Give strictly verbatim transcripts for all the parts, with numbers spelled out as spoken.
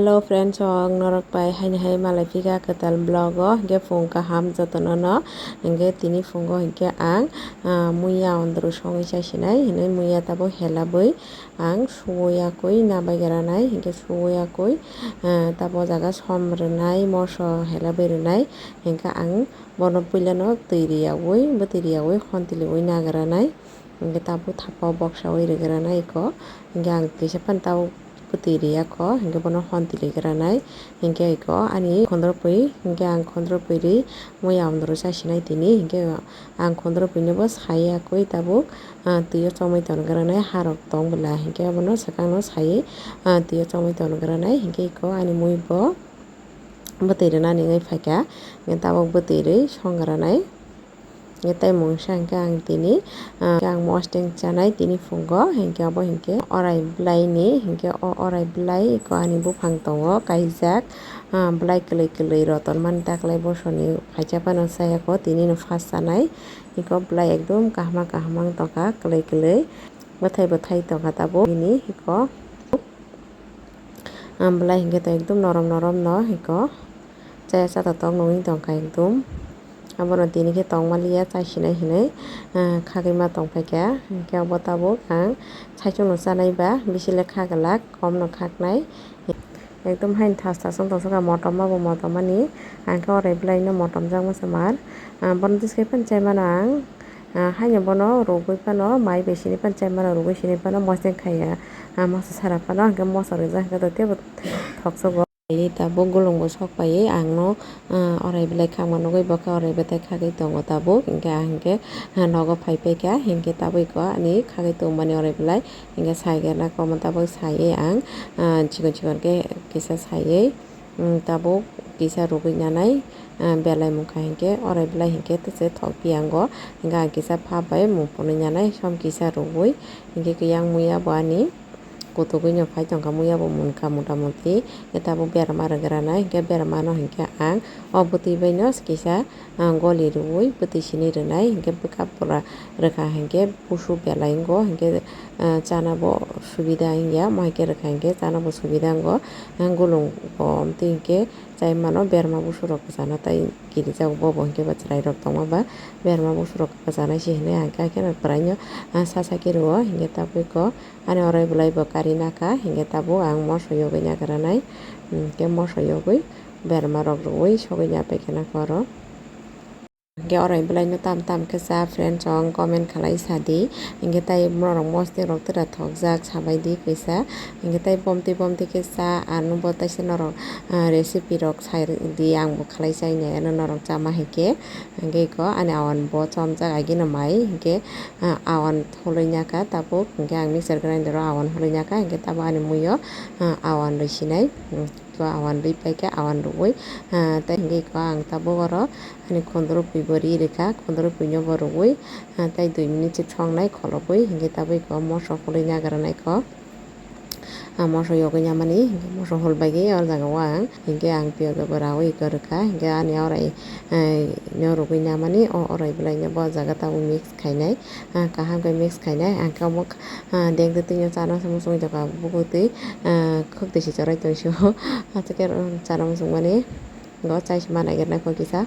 Hello friends, ang norok bai haini hai malai phika kwtal vlog o, hinkhe phung kaham jotono no. Hinkhe tini phungo hinkhe ang, ah, muya ondro songwi chasinai hinwi muya tabuk helabwi ang suwui yakwi nabai granai, hinkhe suwui yakwi, ah, tabuk o jaga som rwnai, moso helabwi rwnai, hinkhe ang bono puilano twi riyawi, bwtwi riyawi, khon tiliwi nagranai. Hinkhe tabuk thapa o boksawi rwgranai kho. Hinkhe ang kisa phano tabuk bwtwi riya kho. Hinkhe bono hon tili granai. Hinkhe iko ani khondro pui, hinkhe ang khondro pui ri muya ondro chasinai tini. Hinkhe ang khondro pui no bo sai yakwi tabuk, ah, twi o chomwi ton granai, harok tong bwla. Hinkhe abono swkang no saiwi, ah, twi o chomwi ton granai. Hinkhe iko ani mui bo bwtwi rwnani wngwi phaikha. Hinkhe tabuk bwtwi ri song granai. Hinkhe tei mungsa hinkhe ang tini, ah, ang mosdeng chanai tini phungo, hinkhe abo hinkhe orai bwlaini, hinkhe o orai bwlai iko ani buphang tongo kaijak, ah, bwlai kwlwi kwlwi roton mani taklai bosoni phaisa phano chayako tini no first chanai, iko bwlai ekdum kahma kahma wng tongkha kwlwi kwlwi bwthai bwthai tongkha tabuk bini iko. Ang bwlai hinkhe to ekdum norom norom no hiko. Chaya cha totok nungwi tongkha ekdum. Abono tini khe tongmaliya chaisinai hinwi, ah, khagwi ma tongphaikha. Hinkhe obo tabuk ang saichung no chanai ba bisi le kha glak, kom no khaknai. Ekdum haino thas thas wng tongkha, motom ma bo motom mani. Ang khe orai bwlai no motom jak ma se mar. Ah, bono twi se phano chai mano ang. Ah, haino bono rwgwi phano mai bai sini phano chai mano, rwgwi sini phano mosdeng khaiya. Ah, moso sara phano hinkhe moso rijak hinkhe to teibo thoksogo. Tabuk gulung bo sok paiwi ang no, ah, orai bwlai khakma nugwi bo khe orai bwtai khagwi tongo tabuk. Hinkhe ang hinkhe, ah, nogo phai paikha, hinkhe tabuk iko ani khagwi tongmani orai bwlai. Hinkhe sai khe na komo tabuk saiwi ang, ah, chikon chikon khe kisa saiwi. Hmm, tabuk kisa rwgwi nanai, ah, belai mungkha hinkhe, orai bwlai hinkhe tese thok piyango, hinkhe ang kisa pha bai mung phunui nanai, som kisa rwgwi, hinkhe khe yang muya bo ani kutugwi no phai tongkha, muya bo munkha mota moti, hinkhe tabuk berma rwgranai, hinkhe berma no hinkhe ang o bwtwi bai no kisa, ah, goli rwui bwtwi sini rwnai, hinkhe bwkha pura rwkha hinkhe busu belai wngo, hinkhe, ah, chana bo subida wngya, mo hai khe rwkha hinkhe chana bo subida wngo, ah, gulung bo omtwi hinkhe chai mano, berma busu rok kwchana tai kirijago, bobo hinkhe bo chwrai rok tongma ba berma busu rok kwchanai se hinui ang khe, haikhe no kwrai no, ah, sa sa khe rwo, hinkhe tabuk ko ani orai bwlai bo kari nakha, hinkhe tabuk ang moso yogwi nagranai, hinkhe moso yogwi berma rok rwui sogwi ya paikha nakha oro. Hinkhe orai bwlai no tam tam khe cha friends, chong comment khalai sa di. Hinkhe tai norok mosdeng rok tera thokjak sabai di kisa. Hinkhe tai bomti bomti khe cha, ano bo taisa norok, ah, recipe rok sai di, ang bo khalai chai nai ano norok chama hinkhe. Hinkhe iko ani awan bo chomjak agino mai hinkhe, ah, awan holoi naka tabuk hinkhe ang mixer grinder o awan holoi naka hinkhe tabuk ani muiyo, ah, awan rwi sinai. Hmm. Ko awan rwi paikha, awan rwi, ah, tei hinkhe ko ang tabuk oro ani khondro pui bo ri rwkha, khondro pui no bo rwi, ah, tei dui minute se thongnai kholobwi, hinkhe tabuk ko moso holwi nagra naikho. Ah, moso yogwi namani, hinkhe moso holbaigwi o jaga o ang, hinkhe ang piyaj bo rawi ko rwkha, hinkhe ani orai, ah, no rwgwi namani, o orai bwlai no bo jaga tabuk mix khainai. Ah, kaham khe mix khainai, ang khe omo, ah, dengtwi twi no chana muchungwi tongkha, bukutwi, ah, khwktwi se chorai tongsi o, aswk khe chana muchungmani, go chai se ma naigernaikho kisa,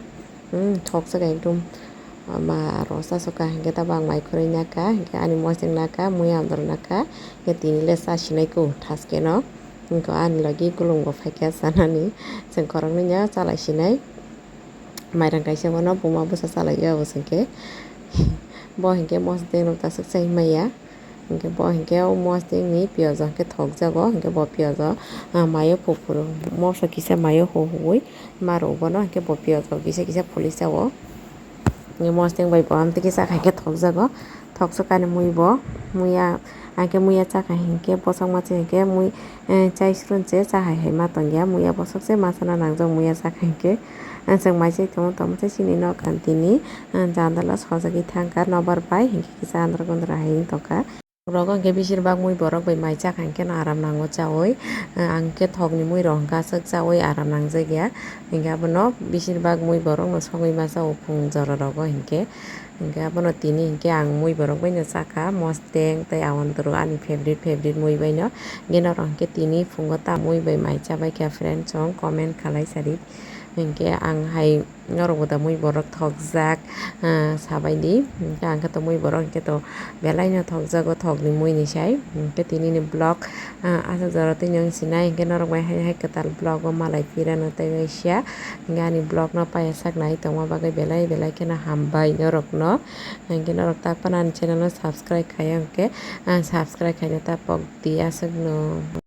hmm, thokjak ekdum, ma rw chasokha, hinkhe tabuk ang mai khurui nakha, hinkhe ani mosdeng nakha, muya andro nakha, hinkhe tini le chasinai kho thaskeno, hinkhe ani logi gulung bo phaikha chanani, chwng khoroknwi no chalai sinai. Mairang kaisa bono buma bwsa chalaio abo chwngkhe. Bo hinkhe mosdeng rok tasuk chai maya. Hinkhe bo hinkhe o mosdeng ni piyaj o hinkhe thokjago. Hinkhe bo piyaj o, ah, mayo pupuru. Moso kisa mayo huhui maro bono hinkhe bo piyaj o kisa kisa phuli chao. Hinkhe mosdeng bai bo amtwi kisa khaikhe thokjago. Thokjak ani mui bo. Muya, hinkhe muya chakha hinkhe bosong masa hinkhe mui, eh, chai srun se cha hai hai ma tongya, muya bosok se ma sana nangjak muya chakha hinkhe. Ang chwng mai chai tongo, tamo tei chini nok ang tini, ah, jandala sojagwi thangkha, nobar bai hinkhe kisa andra gundra hai wng tongkha. Rogo hinkhe bisir bak mui borok bai mai chakha hinkhe no aram nango chaui, ah, ang khe thokni mui rok hinkhe aswk chaui aram nangjak ya, hinkhe abono bisir bak mui borok no sogwi ma chao phung jora rogo hinkhe. Hingke abono tini hingke ang mui borok baino chakha, mosteng tei awandru ani favorite, favorite mui baino. Hingke norok hingke tini phungo ta mui bai mai chabaikha friends, chong comment khalai sadi. Hingke ang hai norok bo da mui borok thokjak, ah, sabaidi. Hingke ang khe to mui borok hingke to belai no thokjago thokni mui ni sai. Hingke tini ni vlog, ah, aswk jora twi nw wng sinai, hingke norok bai hai hai kwtal vlog o malai phirano tei waisa. Hingke ani vlog no paiya sak nai tongma bagwi belai belai kheno hambai norok no. Hingke norok ta phano ani channel no subscribe khaiya hingke, ah, subscribe khaina ta pok di aswk no.